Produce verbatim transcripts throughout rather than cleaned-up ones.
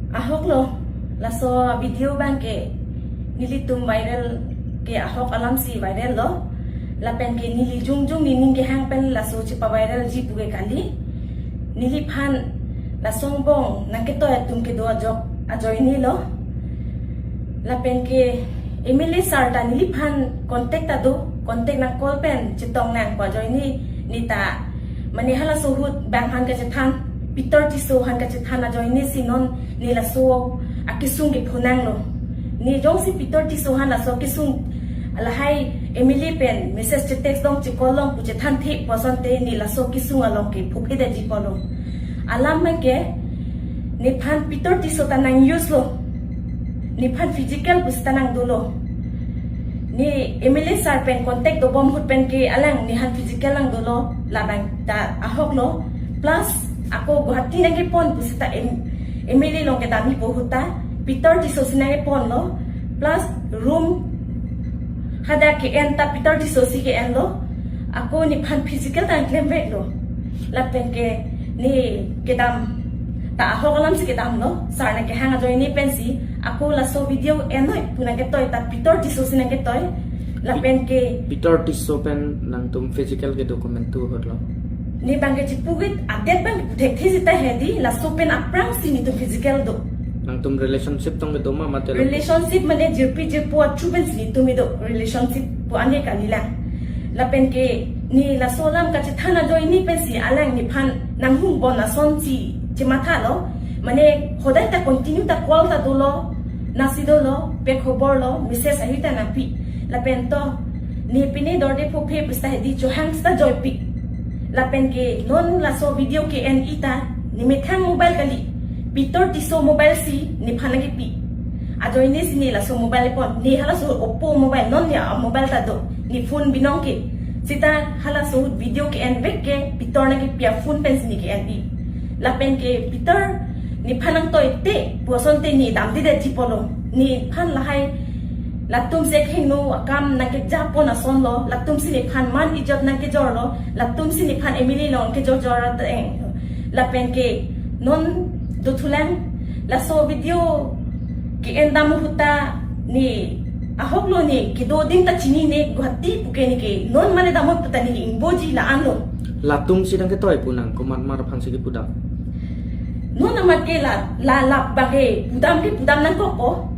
Ahok lo, laso video abang ke nelitum viral ke ahok alam si viral lo. Lapen ke neli jongjong nening kehang pen laso chepa-viral ji pu ke kali. Neliphan laso angbong nangketoi atum kedo ajok ajoine lo. Lapen ke M L A sir ta neliphan contact ta do, contact nang call pen chetong nang pu ajoine, ne ta mane halaso ahut bang aphan kachethan, Peter Tisso aphan kachethan ajoine si non ne laso akesung kephonang lo. Ne jongsi Peter Tisso aphan laso kesung lahai M L A pen message che-text long che-call long pu chethanthe pu asonte ne laso kesung along ke phuphe detji pulo. Alam abang ke nephan Peter Tisso ta nang-use lo. Nephan physical pu seta nang dolo. Ne M L A sir pen contact dobom ahut pen ke alang nephan physical nang dolo, labang ta ahok lo. Plus ako Guwahati nangkepon pu seta M-, M L A along kedam-ipo ahut ta Peter Tisso si nangkepon lo. Plus room hadak ke-en ta Peter Tisso si ke-en lo. Ako nephan physical ta nangklemvek lo. Lapen ke ne kedam ta ahok alam si kedam lo. Sir nangkehang ajoine pensi ako laso video enoi pu nangketoi ta Peter Tisso si nangketoi. Lapen ke Peter Tisso pen nangtum physical kedo komantu ahut lo? Ne abang ke chipu ke adet abang ke puthekthe seta hedi, laso pen aphrang si netum physical do. Nangtum relationship tong kedo ma mate lo? Relationship mane jirpi jirpo athu pen si netum kedo, relationship pu anke kalilang. Lapen ke ne laso alam kachethan ajoine pensi alang nephan nanghum bon asonsi chematha lo. Mane hodai ta continue ta call ta dolo, nasi dolo, pe khobor lo, message ahi ta nangpi. Lapen to ne pine dorde phophe pu seta hedi, chohang seta joipi. Lapen ke non laso video ke-en-i ta nemethang mobile kali, Peter Tisso mobile si nephan nangkepi. Ajoine si ne laso mobile pon, ne halaso Oppo mobile, non ya mobile ta do, ne phone binong ke. Seta halaso video ke-envek ke Peter nangkepi aphone pensi ne ke-en-i. Lapen ke Peter nephan nangtoite pu asonte ne damde detji pulo. Nephan lahai latum si akhengno akam nangkejapon ason lo, latum si nephan man ijat nangkejor lo, latum si nephan M L A along kejor jor ateng. Lapen ke non dothulang, laso video ke-en dam ahut ta ne ahok lo, ne kedo adim ta chinine, Guwahati pu ke ne ke non mane dam ahut ta ne ingboji la-an lo. Latum si nangketoi pu nang komat mar aphan si kepudam? Non amat ke la, la, la abang ke pudam ke pudam nangkokpo.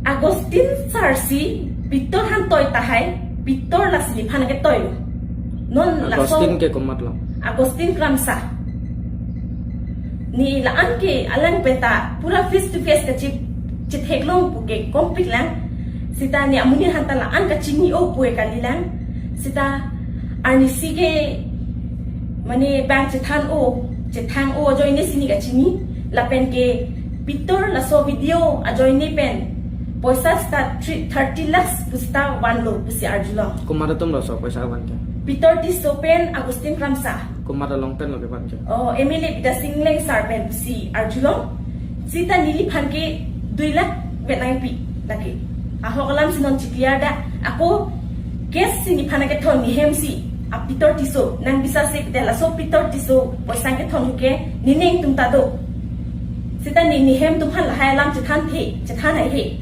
Augustine sir si Peter aphan toi tahai, Peter lasi nephan ketoi lo. Non laso Augustine ke komat lo? Augustine Kramsa. Ne la-an ke alang pen ta pura face to face kachi, chitheklong pu ke kompik lang. Seta ne amonit aphan ta la-an kachini-o pu ke kalilang. Seta arnisi ke mane bang chethan-o, chethang-o ajoine si ne kachini. Lapen ke Peter laso video ajoine pen poisa seta three, thirty lakhs pu seta vanlo pusi arjulong. Komat atum laso poisa van ke? Peter Tisso pen Augustine Kramsa. Komat along pen lo kevan ke? Oh, M L A Bidya Sing Engleng sir pen pusi arjulong. Seta neliphan ke dui lakh vet nangpi lake. Ahok alam si non chikliar da. Ako case si nephan kethon, ne hem si a Peter Tisso, nang bisa si de laso Peter Tisso poisa kethon ke ne neng atum ta do. Seta ne, ne hem atum aphan lahai alam chethanthe, chethan haihe.